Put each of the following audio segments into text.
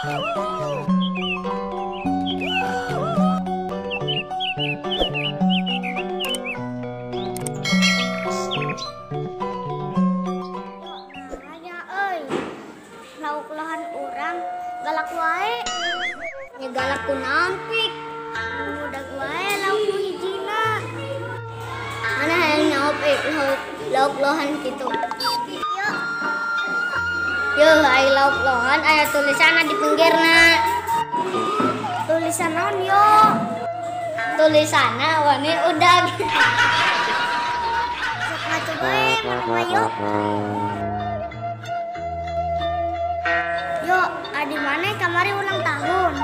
Nanya euy. Lauk lohan urang galak wae. Nya galak kunaon pik? Budak wae lauk nu hijina. Mana hayang nyaho pik lauk lohan kitu. Yo. Yo, ai lauk lohan aya tulisanna di pinggirna. Tulisan naon yo? Tulisanna wani udag. Sok ngaco bae mana mah yo. Yo, adi maneh kamari ulang tahun.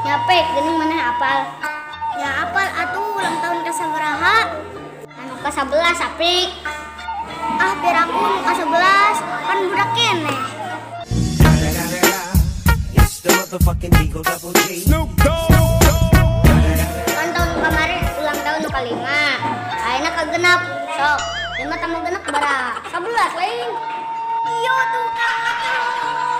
Nya pik geuning maneh apal. Ya apal atuh ulang tahun ka sabaraha? Anu ka 11 apik. Ah, biar aku nu ka 11 kan budak keneh. It's the motherfucking Eagle Double G. Snoop Dogg. Kan tahun kemarin ulang tahun nu kalima. Ayeuna kagenep. Sok, 5 tambah genep bara 11 lain. Iyo tuh kang atuh.